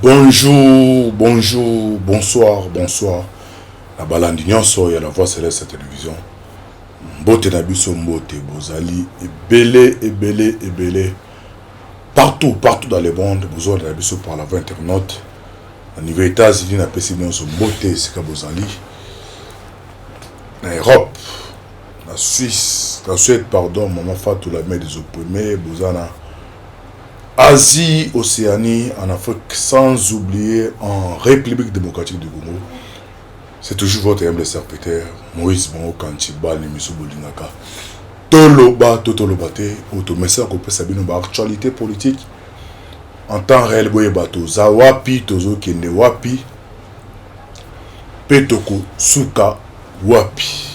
Bonjour, bonjour, bonsoir, bonsoir. Na balandi nyonso ya la voix céleste télévision. Mbote na biso mbote bozali ebele ebele ebele partout partout dans le monde bozolanda na biso par la voie internaute na niveau États-Unis na pesi nyonso mbote esika bozali na Europe na Suisse na Suède pardon maman Fatou la mère des opprimés boza na Asie, Océanie, en Afrique, sans oublier en République démocratique du Congo. C'est toujours votre humble serviteur, Moïse Bongo Kanchi, Bani Miso Bolingaka. Toloba, to toloba te, oyo tomesana kopesa bino ba actualité politique en temps réel boyeba toza wapi, tozokende wapi, mpe tokosuka wapi.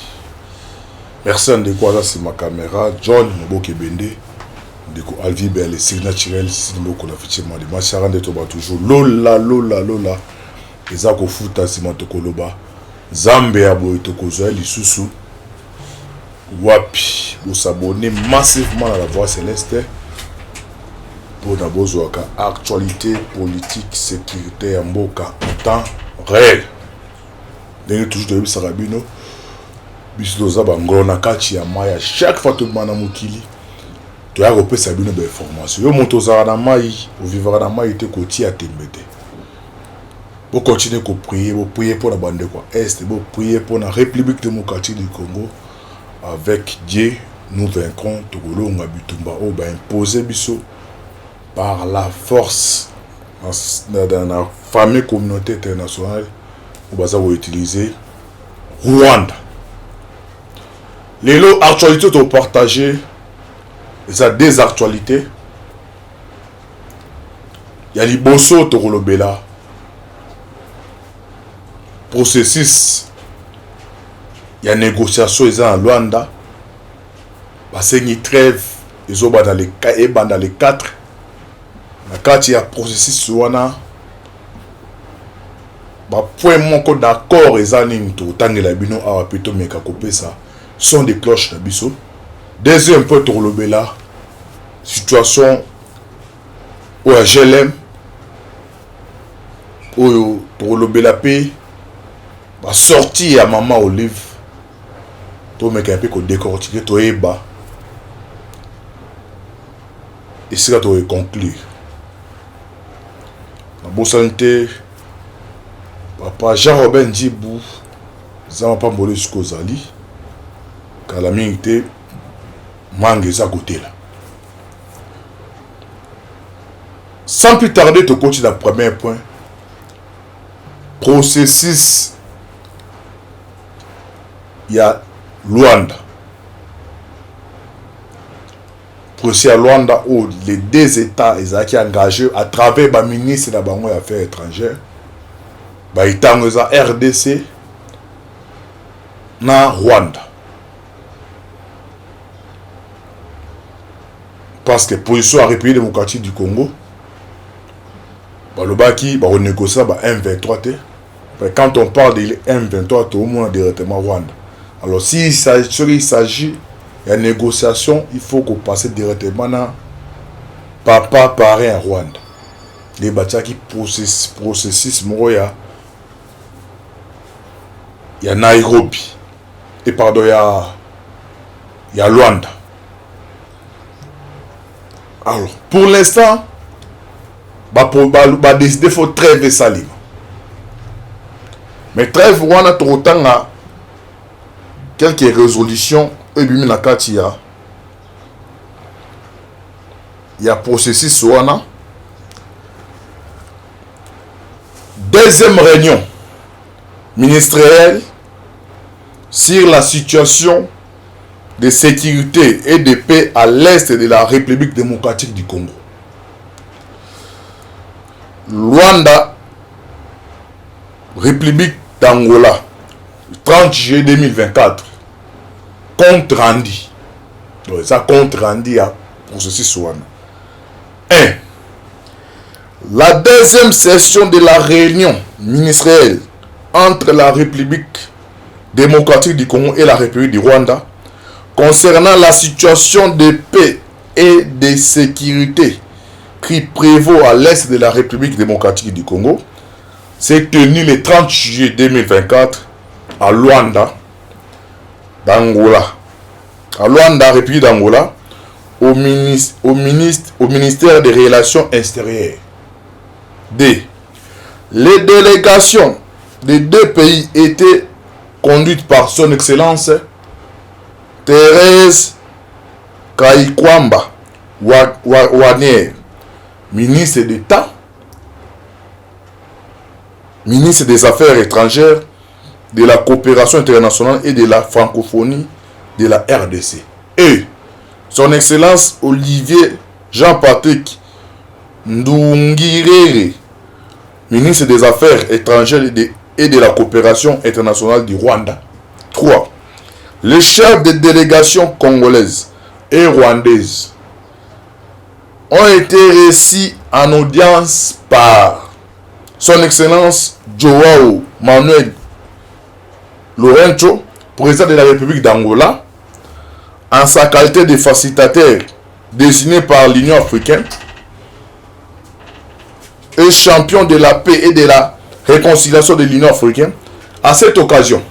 Merci na ndeko aza nsima camera, John Moboke Bende. Ndeko Alvi Belle, Sir Naturel, Sisi Mboko la future Mali. Machara nde toba toujours lola lola lola eza kofuta nsima tokoloba Nzambe ya boye tokozwa ye lisusu wapi? Bosabone massivement na la voix céleste mpona bozwaka actualité politique sécurité ya mboka en temps réel. Ndenge toujours toyebisaka bino, biso toza bangolo na kati ya mai ya chaque fois tobima na mokili toya kopesa bino bainformation. Yo moto ozalaka na mai, ovivaka na mai te, kotia tembe te. Bokontinue koprie, boprie mpo na bandeko ya Est, boprie mpo na République démocratique du Congo. Avec Dieu nous vaincrons. Tokolonga bitumba oyo baimpose biso par la force na famille communauté internationale oyo baza koutilize Rwanda. Lelo actualité topartage eza des actualités. Ya liboso tokolobela processus ya négociation eza na Luanda, basengi trêve ezobanda le ebanda le 4. Na kati ya processus wana ba point moko d'accord eza nini, tokotangela bino awa mpe tomeka kopesa son de cloche na biso. Deuxième point, tokolobela situation oyo ya GLM, oyo tokolobela mpe basortie ya mama Olive, tomeka mpe kodécortiquer, toyeba esika tokoconclure. Nabosani te papa Jean Robin Njibu, eza mapamboli esika ozali, kala mingi te manga eza kotela. Sans plus tarder, tokoti na premier point, processus ya Luanda. Processus ya Luanda oyo les deux états ezalaki engagé à travers baministre na bango ya affaires étrangères. Baetango eza RDC na Rwanda, parce que position ya République démocratique du Congo, balobaki bakonégocie ba M23 te. Quand on parle de M23, toomona directement Rwanda. Alors si soki il s'agit ya négociation, il faut kopasser directement na papa parrain ya Rwanda. Nde batiaki processus moko ya Nairobi et pardon ya Luanda. Alors pour l'instant badécide faut trêve esalema, mais trêve wana tokotanga quelques résolutions oyo ebimi na kati ya processus wana. Deuxième réunion ministérielle sur la situation de sécurité et de paix à l'est de la République démocratique du Congo. Luanda, République d'Angola, 30 juillet 2024. Compte rendu. Donc, ça compte rendu à processus wana. 1. La deuxième session de la réunion ministérielle entre la République démocratique du Congo et la République du Rwanda concernant la situation de paix et de sécurité. qui prévaut à l'est de la République démocratique du Congo s'est tenue le 30 juillet 2024 à Luanda, d'Angola. À Luanda, République d'Angola, au, ministre, au, ministre, au ministère des Relations extérieures. D. Les délégations des deux pays étaient conduites par son Excellence Thérèse Kayikwamba Wagner, ministre d'État, ministre des Affaires étrangères, de la coopération internationale et de la francophonie de la RDC. Et son Excellence Olivier Jean-Patrick Nduhungirehe, ministre des Affaires étrangères et de la coopération internationale du Rwanda. 3. Les chefs de délégation congolaise et rwandaise ont été reçus en audience par son Excellence Joao Manuel Lourenço, président de la République d'Angola, en sa qualité de facilitateur désigné par l'Union africaine et champion de la paix et de la réconciliation de l'Union africaine. À cette occasion,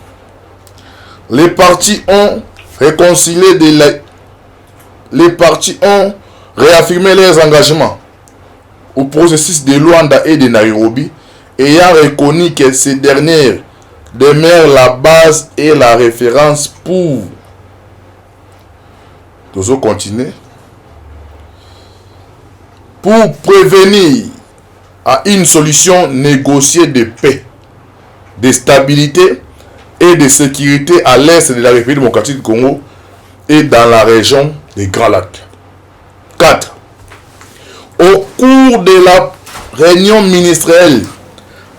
les partis ont réconcilié de la... les partis ont réaffirmé leurs engagements au processus de Luanda et de Nairobi, ayant reconnu que ces dernières demeurent la base et la référence pour toujours continuer pour prévenir à une solution négociée de paix, de stabilité et de sécurité à l'est de la République démocratique du Congo et dans la région des Grands Lacs. 4. Au cours de la réunion ministérielle,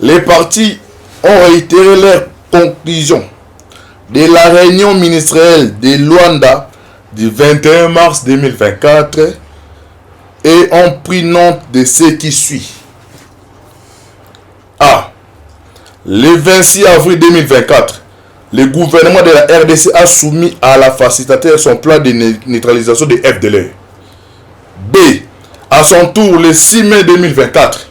les partis ont réitéré leurs conclusions de la réunion ministérielle de Luanda du 21 mars 2024 et ont pris note de ce qui suit. A. Le 26 avril 2024, le gouvernement de la RDC a soumis à la facilitateur son plan de neutralisation des FDLR. B. À son tour, le 6 mai 2024,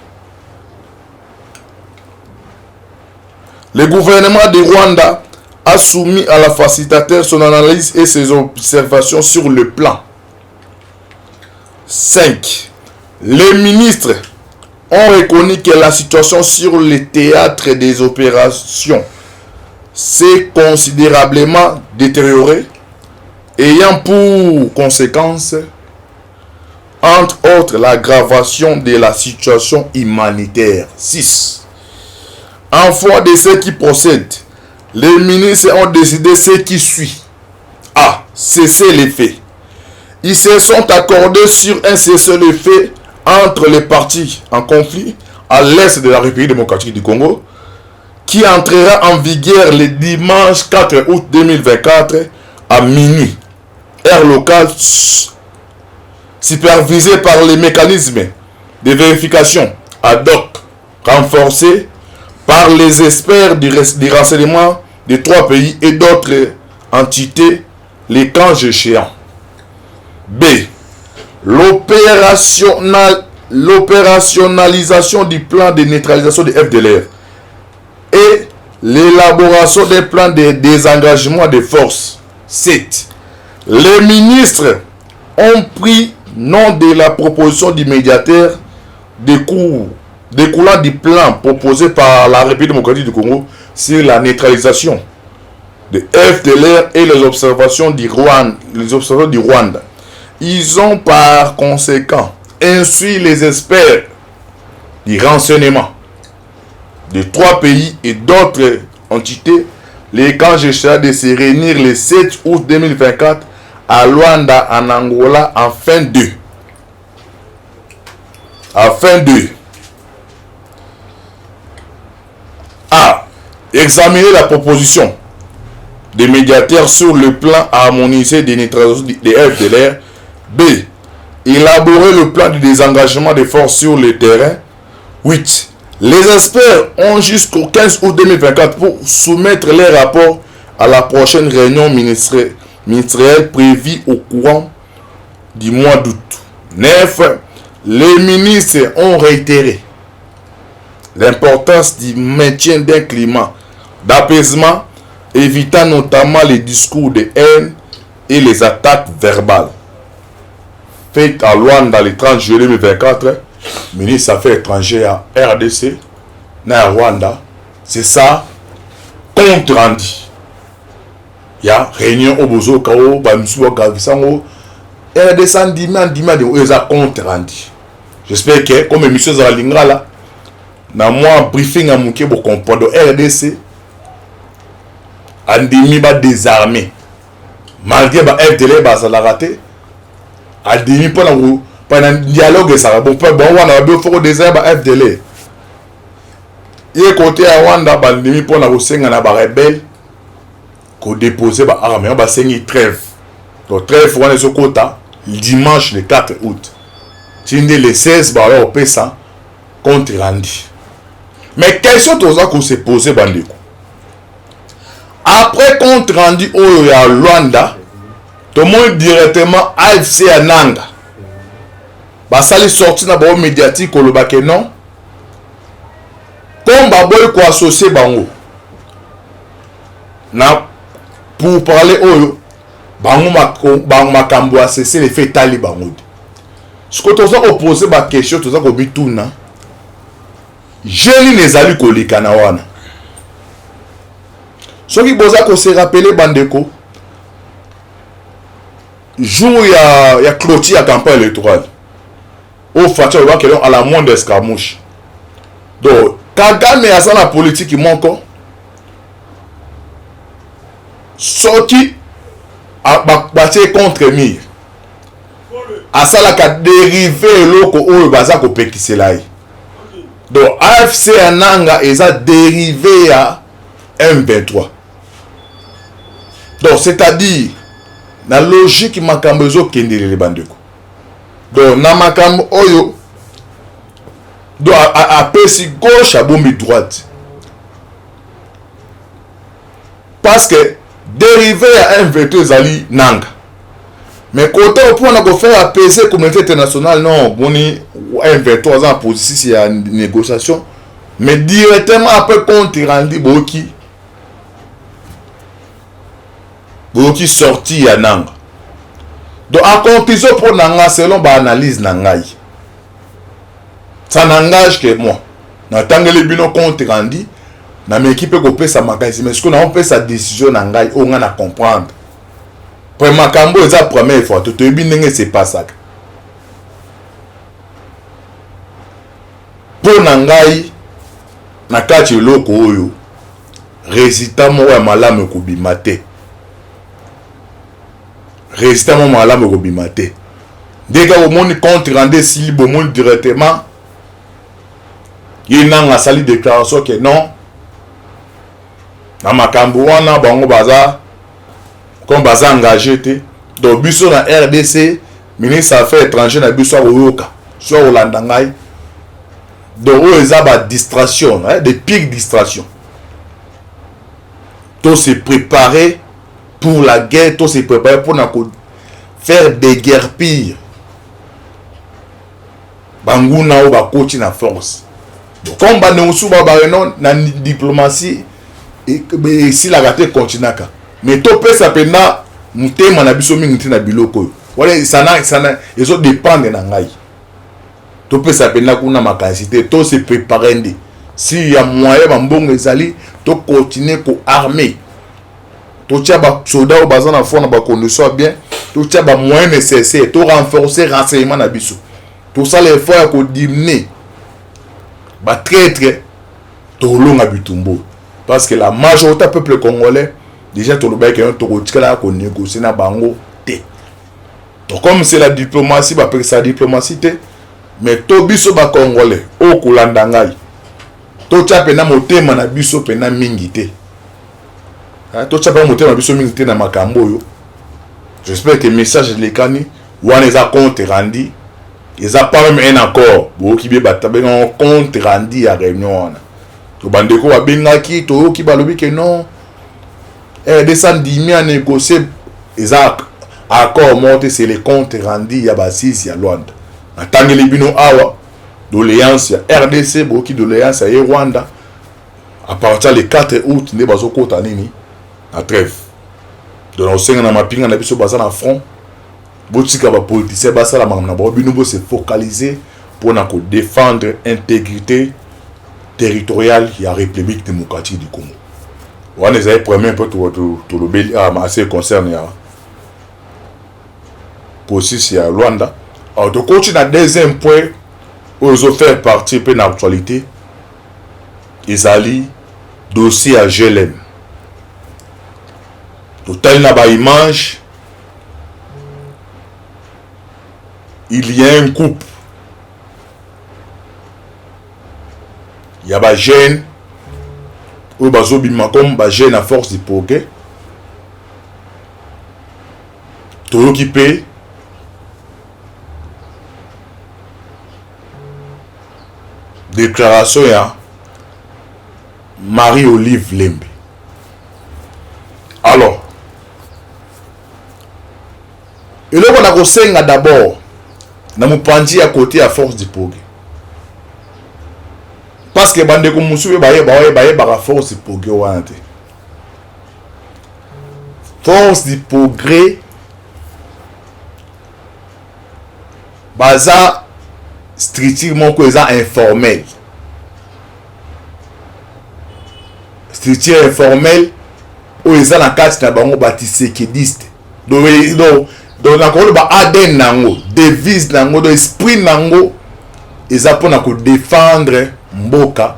le gouvernement de Rwanda a soumis à la facilitateur son analyse et ses observations sur le plan. 5. Les ministres ont reconnu que la situation sur le théâtre des opérations s'est considérablement détériorée, ayant pour conséquence, entre autres, l'aggravation de la situation humanitaire. 6. En foi de ce qui procède, les ministres ont décidé ce qui suit. A. Cesser les faits. Ils se sont accordés sur un cessez-le-feu entre les parties en conflit à l'est de la République démocratique du Congo, qui entrera en vigueur le dimanche 4 août 2024 à minuit, heure locale, supervisée par les mécanismes de vérification ad hoc renforcés par les experts du, du renseignement de trois pays et d'autres entités, les camps échéants. B. L'opérationnalisation du plan de neutralisation des FDLR et l'élaboration des plans de désengagement des forces. 7. Les ministres ont pris nom de la proposition du médiateur découlant du plan proposé par la République démocratique du Congo sur la neutralisation de FDLR et les observations du Rwanda, les observations du Rwanda. Ils ont par conséquent instruit les experts du renseignement de trois pays et d'autres entités les camps de se réunir le 7 août 2024 à Luanda en Angola afin de afin de A. Examiner la proposition des médiateurs sur le plan harmonisé des neutralisations des FDLR. B. Élaborer le plan de désengagement des forces sur le terrain. 8. Les experts ont jusqu'au 15 août 2024 pour soumettre les rapports à la prochaine réunion ministérielle prévue au courant du mois d'août. 9. Les ministres ont réitéré l'importance du maintien d'un climat d'apaisement, évitant notamment les discours de haine et les attaques verbales. Faites à Luanda le 30 juillet 2024, ministre des Affaires étrangères à RDC, na Rwanda, c'est ça, compte rendu. Ya réunion oyo bozoyoka oyo bamisusu bakavisa yango RDC andimi, andimi, andimi. Oyo eza compte rendu. J'espère que comme émission ezala lingala, na mwa briefing ya moke, bocomprendre. RDC andimi badésarmer malgré ba FDLR bazalaka te. Andimi mpona mpona dialogue ezalaka bon mpe bon wana babi faut kodésarmer ba FDLR. Ye kote ya Rwanda bandimi mpona kosenga na barebelles kodéposer baarmes. Yango basengi trêve. Donc trêve wana ezokota dimanche le 4 août, ti nde le 16 baya kopesa compte rendu. Mais question toza kose poser, bandeko, après compte rendu oyo ya Luanda, tomoni directement AFC ya Nanga basali sortie na bango médiatique koloba ke non, comme baboyi koassocier bango na pour parler oyo bango makambo ya cessez-le-feu etali bango te. Sikoyo toza koposer baquestion, toza komituna jeu nini ezali koleka na wana. Soki boza kose rappeler, bandeko, jour ya clôture ya campagne électorale oyo, Fatshi alobaki à la moindre escarmouche. Donc Kagame aza na politike moko, soki batie contre mur, asalaka dérive eloko oyo baza kopekisela ye. Donc AFC ya Nanga eza dérivé ya M23. Donc c'est-à-dire na logique makambo ezokendelele, bandeko. Donc na makambo oyo, donc apesi gauche, abombi droite, parce que dérivé ya M23 ezali Nanga. Mais côté mpona kofaire apaiser communauté internationale, non, boni M23 aza na processus ya négociation. Mais directement après compte rendu, boyoki sortie ya Nanga. Donc en conclusion, mpo na nga, selon baanalyse na ngai, ça n'engage que moi, natangeli bino compte rendu, nameki mpe kopesa makanisi, mais sikoyo naopesa décision na ngai oyo ngai na comprendre. Po makambo eza première fois to toyebi ndenge esepasaka. Mpo na ngai, na kati eloko oyo, résultat moko ya malamu ekobima te, résultat moko malamu ekobima te. Nde kaka omoni compte rendu esili, bomoni directement ye Nanga asali déclaration ke non, na makambo wana bango baza comme baza engagé te. Donc biso na RDC, ministre affaires étrangères na biso akoyoka so akolanda ngai. Donc oyo eza badistraction, de pire distraction. To se préparer pour la guerre, to se préparer mpona ko faire déguerpir banguna oyo bakoti na force. Donc comme bandeko mosusu babake non, na diplomatie esilaka te, continuaka, mais topesa mpenza motema na biso mingi te na biloko oyo wana. Sana ezodépendre na ngai, topesa mpenza kuna makanisi te. To se préparer nde si ya moyen, bambongo ezali, tocontinuer koarmer, totia basoda oyo baza na front na bacondition ya bien, totia bamoyen nécessaire, to renforcer renseignement na biso, tosala effort ya kodiminuer batraître, tolonga bitumbu. Parce que la majorité peuple congolais déjà tolobaki ke tokotikala konégocier na bango te. Donc comme c'est la diplomatie, bapekisa diplomatie te, mais to biso bacongolais oyo kolanda ngai, totia mpena motema na biso mpena mingi te, totia mpena motema na biso mingi te na makambo oyo. J'espère que message elekani wana. Eza compte rendu, eza pas même un accord. Boyoki bie bato babengango compte rendu ya réunion wana. To bandeko babengaki, toyoki balobi ke non, RDC andimi à négocier. Eza accord moko te, c'est le compte rendu ya basise ya Luanda. Natangeli bino awa doléance ya RDC, boyoki doléance ya ye Rwanda à partir le 4 août nde bazokota nini na trêve. Donc nakosenga na mapinga na biso baza na front, botika ba politiciens basala makambo na bango, bino bo se focaliser mpona ko défendre intégrité territoriale ya République démocratique du Congo. Wana ezali premier mpo tolobeli awa ce concerne ya processus ya Luanda. Alors tokoti na deuxième point oyo ezo faire partie mpe na actualité, ezali dossier ya GLM. Totali na ba image, il y a un couple ya ba jeunes oyo bazobima comme ba jeunes à force du progrès. Toyoki mpe déclaration ya Marie-Olive Lembe. Alors eloko na kosenga d'abord na mopanzi ya côté ya force du progrès, parce que bandeko mosusu mpe bayebaka force du progrès wana te. Force du progrès baza structure moko eza informelle, structure informelle oyo eza na kati na bango batisekediste. Donc nakoloba ADN nango, devise nango, donc esprit nango eza mpona kodefendre mboka,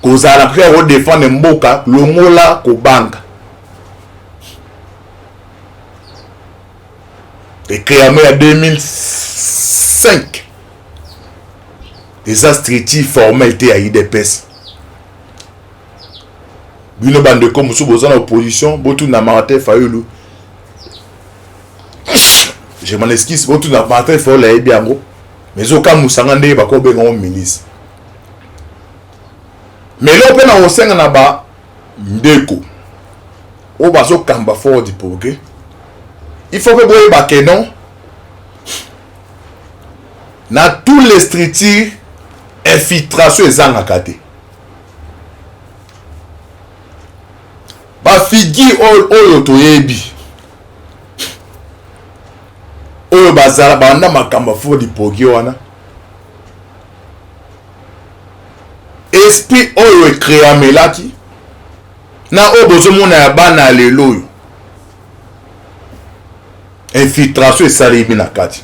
kozala mpe ya kodefendre mboka longola kobanga. Ecréame ya 2005, eza structure formelle te ya UDPS. Bino bandeko mosusu boza na opposition, botuna Martin Fayulu, je m'en excuse, botuna Martin Fayulu, ayebi yango. Mais ezokamwisanga ndenge bakobenga ngo milice. Mais eloko mpe na kosenga na bandeko oyo bazokamba Force du progrès, il faut mpe boyeba ke non, na tous les structures infiltration ezangaka te. Bafigure oyo toyebi oyo bazala banda makambo ya Force du progrès wana, esprit oyo ecréamelaki na oyo bozomona ya bana ya lelo oyo, infiltration esalemi na kati.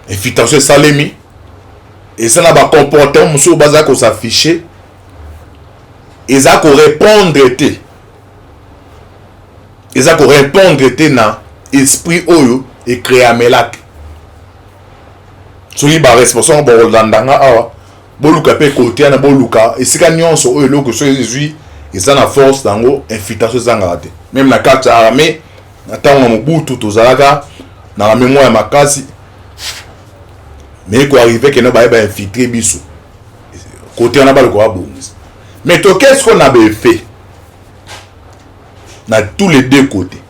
Infiltration esalemi, eza na bacomportement mosusu baza kos'afficher, eza korépondre te, eza korépondre te na esprit oyo ecréamelaki. Soki baresponsable bakolanda nga awa, boluka mpe kote wana, boluka esika nyonso oyo eloko soki ezwi eza na force nango, infiltration ezangaka te. Même na kati ya armée, na ntango ya Mobutu, tozalaka na armée moko ya makasi, mais ekoarriver kende baye bainfiltre biso kote wana, baluka babongisa. Mais toke sikoyo na baeffet na tous les deux côtés.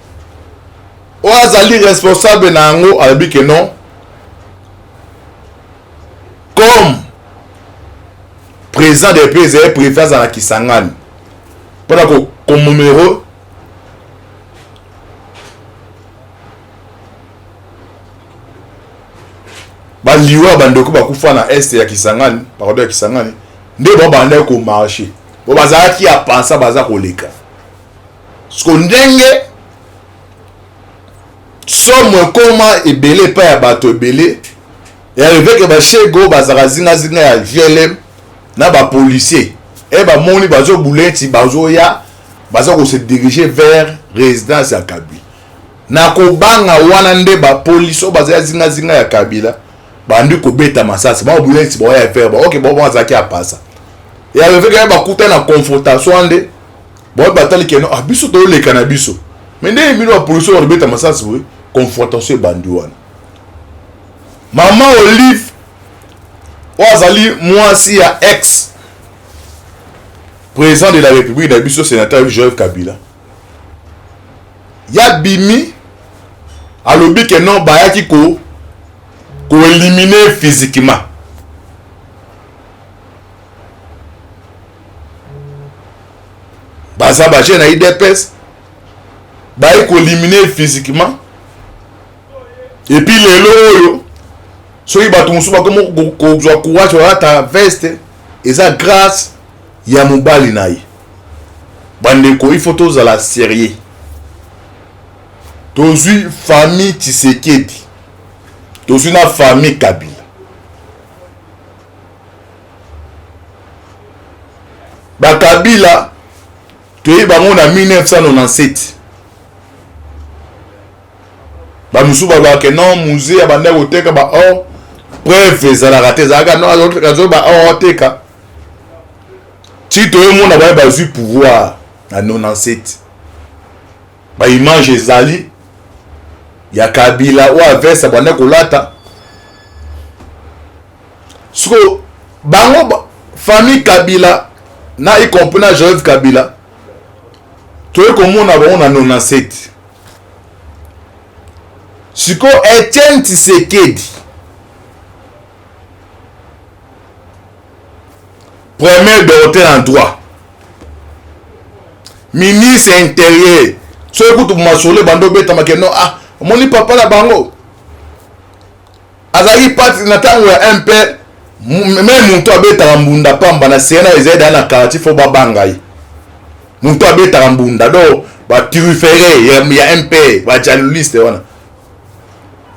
Oyo azali responsable na yango alobi ke non, comme président de pays ezali prévu aza na Kisangani mpona kocommémorer baliwa bandeko bakufa na est ya Kisangani, pardon, ya Kisangani, nde bao bandaki komarcher bo bazalaki ya pansa baza koleka siko ndenge somo ekoma ebele epai ya bato ebele ya reveke bashego bazalaka zingazinga ya GLM na bapolicier e bamoni bazobula neti bazoya, baza kose diriger vers résidence ya Kabila. Na kobanga wana nde bapolisi oyo bazali zingazinga ya Kabila bandi kobeta masasi, babula neti baoya vers ba ok, bao bazalaki ya pasa ya reveke ya bakuta na confrontation wana nde bao batali keno, ah, biso toleka na biso, mais ndenge bino bapolisi oyo balobeta masasi boye, confrontation ebandi wana. Mama Olive oyo azali mwasi ya ex président de la République na biso, sénateur Joseph Kabila. Ya bimi alobi ke non, bayaki ko koéliminer physiquement. Baza bajeune na UDPS, baye koéliminer physiquement. Et puis lelo oyo, soki bato mosusu bakomi kozwa courage balata veste, eza grâce ya mobali na ye. Bandeko, il faut tozala sérieux. Tozwi famille Tshisekedi, tozwi na famille Kabila. Bakabila toyebi bango na 1997. Bamosusu balobaka non, Mzee abanda koteka ba or. Preuve ezalaka te, ezalaka non, azo ba or oteka. Ti toyomona baye bazwi pouvoir na 97, baimage ezali ya Kabila oyo aveste abanda kolata. Sikoyo bango famille Kabila na y compris na Joseph Kabila, toye komona bango na 97. Sikoyo Etienne Tshisekedi, premier docteur en droit, ministre intérieur, soki kutu masolo ebanda obetamake no, ah, omoni papa na bango azalaki pati na ntango ya MPR. Me moto abetaka mbunda pamba na sena ezali daa na quartier, fo babanga ye. Moto abetaka mbunda do baturifere ya MPR, bajaloliste wana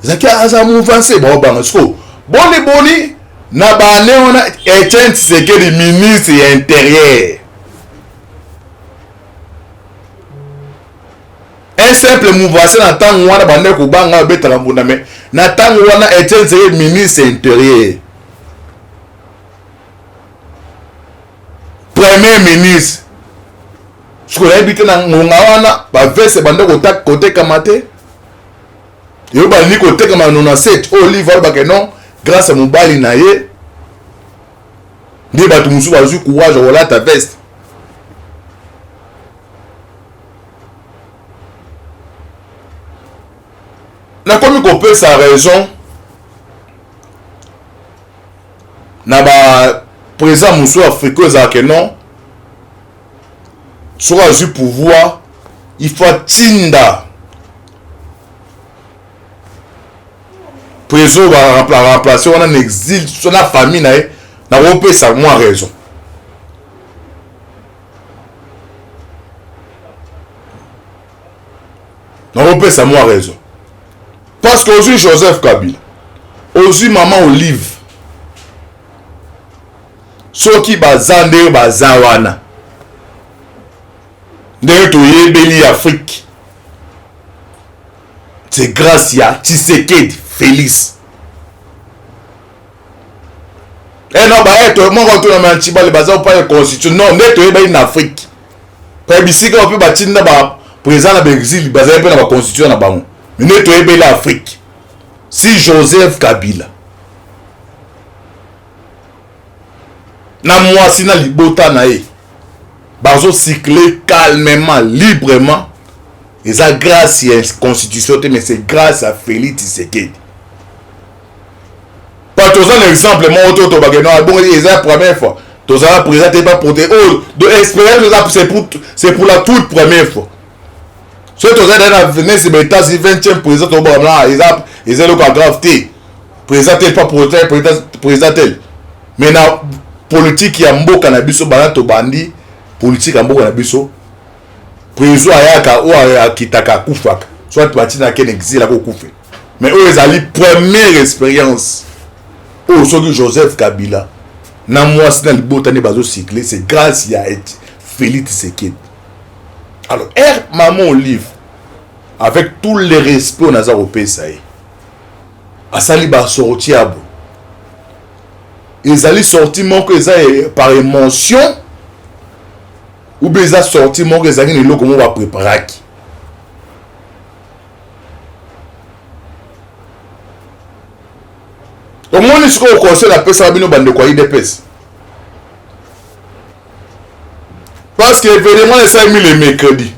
ezalaki aza mouvance, baobanga. Siko boni boni na bane wana Etienne Tshisekedi, ministre ya intérieur, un simple mouvance na ntango wana bande kobanga babetaka mbunda. Me na ntango wana Etienne Tshisekedi, ministre intérieur, premier ministre, soki oyebi te, na ngonga wana baveste bande kotekama te. Eyo balingi kotekama na 97 oyo Olive alobaka non, grâce ya mobali na ye nde bato mosusu bazwi courage ya kolata veste. Nakomi kopesa raison na baprésident mosusu Afrique oyo ezalaka non, soki azwi pouvoir, il faut atinda président baremplace wana na exil so na famille na ye. Nakopesa mwa raison, nakopesa mwa raison, parce que ozwi Joseph Kabila, ozwi mama Olive, soki baza ndenge baza wana, ndenge toyebeli Afrique, c'est grâce ya Tshisekedi Félix. Eh non, baye to moko to na Ntshibale baza pa constitution non, nde toyebaki na Afrique pa bisika mpe batinda ba président na baexil, bazali mpe na baconstitution na bango. Me nde toyebeli Afrique, si Joseph Kabila na mwasi na libota na ye bazocycle calmement, librement, eza grâce ya constitution te, mais c'est grâce à Félix Tshisekedi. Pa toza na exemple moko to tobake no bongo, eza la première fois tozala président te, pas proté oyo de expérience eza, c'est pour la toute première fois. Soki toza na nesi ba États-Unis, 20e président, tobaka na eza eloko ya grave te, président tel pas proté président tel. Mais na politique ya mboka na biso, bana tobandi politique ya mboka na biso, président ayaka, oyo akitaka akufaka, soit batinaka na exil, akokufe. Mais oyo ezali première expérience oyo soki Joseph Kabila na mwasi na libota nde bazocycle, c'est grâce ya Félix Tshisekedi. Alors r maman Olive, avec tout le respect oyo naza kopesa ye, asali basortie ya bo ezali sortie moko eza par émotion ou bien eza sortie moko ezalaki na eloko moko bapréparaki. Omoni sikoyo conseil napesaka bino, bandeko ya UDPS, parce que événement esalemi le mercredi.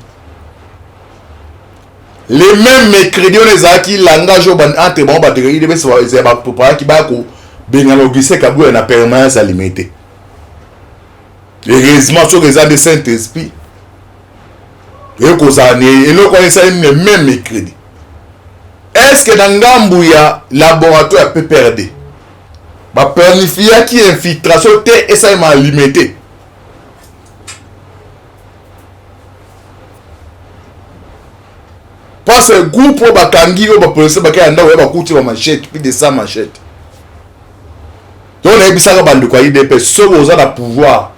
Le même mercredi wana ezalaki langage oyo entre bango bato ya udps bapreparaki baya kobengana Augustin Kabuya na permanence ya Limete. Heureusement soki eza nde Saint Esprit ekozala na eloko wana esalemi le même mercredi. Est-ce que na ngambu ya laboratoire ya PPRD baplanifiaki infiltration te esalema na Limete? Parce que groupe oyo bakangi oyo bapolisi bakei na ndako ya bakuti ba machette, plus de 100 machette. To nayebisaka bandeko ya UDPS, soki oza na pouvoir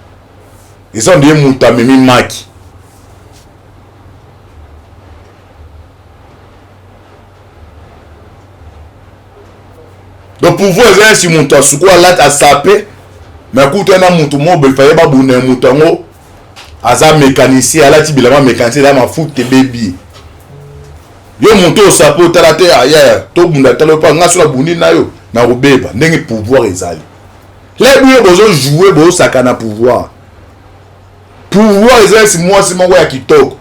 eza nde moto amemi maki. Donc pouvoir eza nesi moto asuku alati asape me akuta na moto moko boye faye babunda ya moto yango aza mécanicien, alati bilamba mécanicien, eza mafuta ebebi yo moto osape otala te ayaya tobunda tala mpo nga so nabundi na yo nakobeba. Ndenge pouvoir ezali le bino bozojoue bozosaka na pouvoir. Pouvoir eza nesi mwasi moko ya kitoko,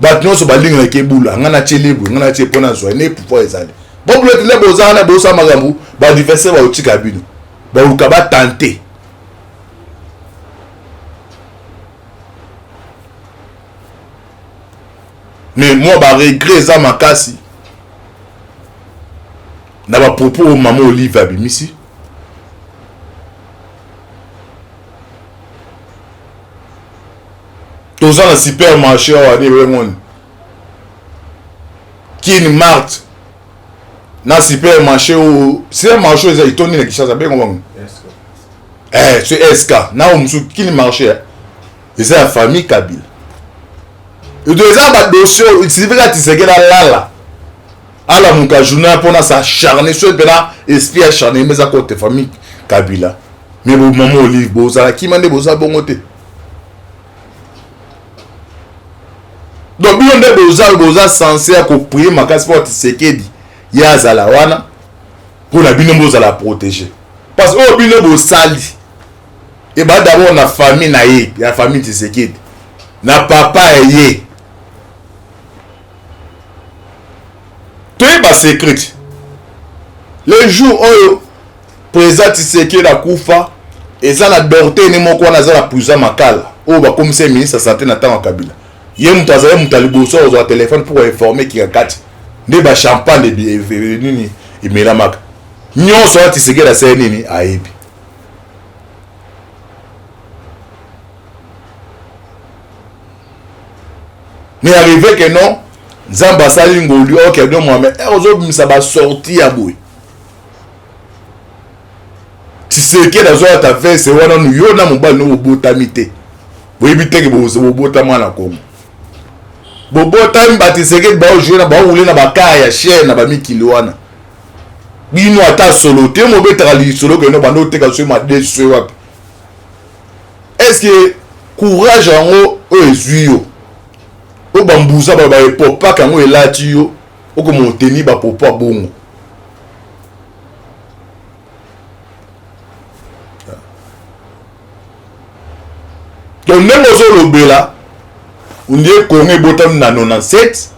bato nyonso balingaka ebula, nga natie libre, nga natie mpo nazwa nde pouvoir ezali bobuleti nde boza wana bosala makambo, baadversaire bakotika bino baluka batante. Mais moi baregret eza makasi na bapropos oyo mama Olive abimisi. Toza na supermarché awa nde ebengoni Kin Mart, na supermarché oyo, supermarché oyo eza etondi na Kinshasa, bengo bango ce SK na oyo mosusu Kin Marché, eza ya famille Kabila. Eto eza badossier oyo sifika Tshisekedi alala alamuka journal mpona s'acharner, soki mpena esprit acharné eza kote famille Kabila. Mais bomama Olive bozala kima nde boza bongo te. Donc bino nde boza censé ya koprie makasi mpo Tshisekedi ye azala wana mpona bino bozala protégé, parce que oyo bino bosali eba d'abord na famille na ye, ya famille Tshisekedi na papa ya ye. Toyeba secret le jour oyo président Tshisekedi akufa, eza na docteur moko wana aza na prison Makala oyo bakomisa ye ministre ya santé na ntango ya Kabila. Ye moto azali moto ya liboso akozwa telefone mpo koinforme Kingakati nde bachampagne nini emelamaka nyonso wana. Tshisekedi asali nini? Ayebi. Mais arrivé que non, Nzambe asali ngolu, ok, non moi, mais ozobimisa basortie ya boye. Tshisekedi azolata veste wana nu, yo na mobali no bobotami te, boyebi teke bobotama na Kongo, bobotami ba Tshisekedi baojoue na baoule na bakar ya chere na bamikili wana. Bino ata solo te, mobetaka lisolo keno bando oteka soki madesu soki wapi. Est ce que courage yango oyo ezwi yo, oyo bambuza baepopaka yango elati yo, okoma oteni bapopo ya bongo? Donc ndenge ozolobela ondie Kongo ebotami na 97,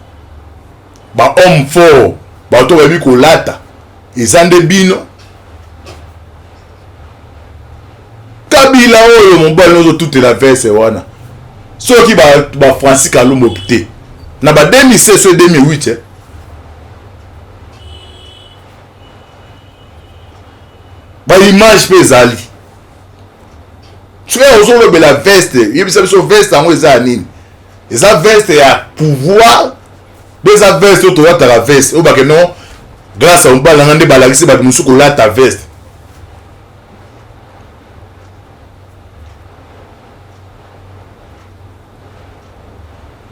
bahomme fort, bato bayebi kolata eza nde bino. Kabila oyo mobali ozotutela veste wana, soki ba Francis Kalombo te na ba 2007 so 2008, eh. Baimage mpe ezali. Soki ozolobela veste, yebisa biso veste yango eza ya nini? Eza veste ya pouvoir mpe eza veste oyo tolataka, veste oyo bake non, grâce ya mobali nanga nde balakisi bato mosusu kolata veste.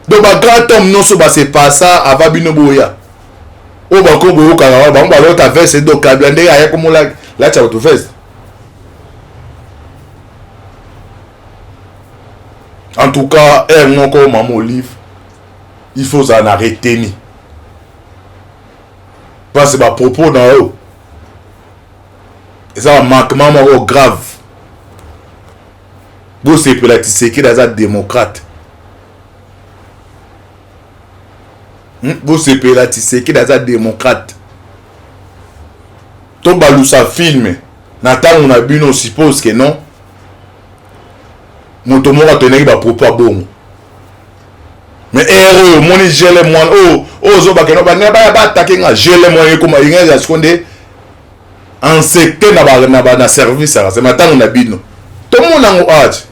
Donc bagrand homme nyonso base passa avant bino boya, oyo bako boyokaka wana, bango balota veste. Donc Kabila ndenge aya komolatisa bato veste. En tout cas, heure moko mama Olive, il faut ozala na retenu, parce que bapropos na yo eza bamanquement moko grave. Bosepela, Tshisekedi aza démocrate. Bosepela Tshisekedi aza démocrate. Tobalusa film na ntango na bino, suppose que non, moto moko atenaki bapropos ya bongo. Mais ere oyo omoni glm wana oyo oyo ozobakena baninga baya baatake nga, glm wana ekoma inga ya siko nde insecte na, ba, na, ba, na service ya na ntango na bino. Tomona yango ati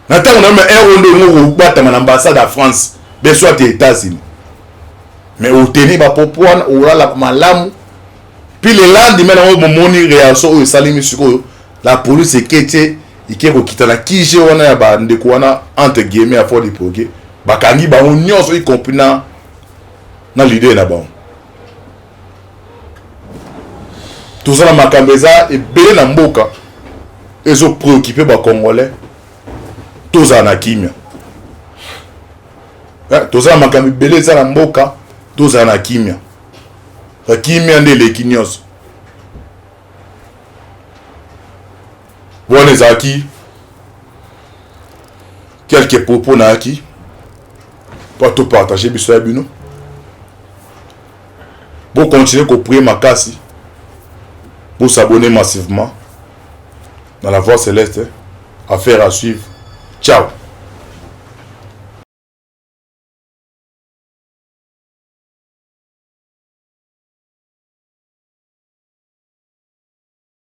na ntango na yo, mais ere oyo nde olingo kobatama na ambassade ya France be soit ya États-Unis, mais oteni bapropos wana, olala malamu. Puis le lendemain nango bomoni réaction oyo esalemi sikoyo. La police eketie, ike kokita na kige wana ya bandeko wana, entre guillemets, ya Fort du Progrès. Bakangi bango nyonso, y compris na leader na bango. Toza na makambo eza ebele na mboka ezopréoccupe bacongolais. Tozala na kimia. Toza na makambo ebele eza na mboka. Tozala na kimia. Kimia nde eleki nyonso. Wana ezalaki quelques propos nayaki mpo topartage biso ya bino. Bocontinue koprier makasi, bosabonner massivement dans La Voix Céleste. Affaire à suivre. Ciao.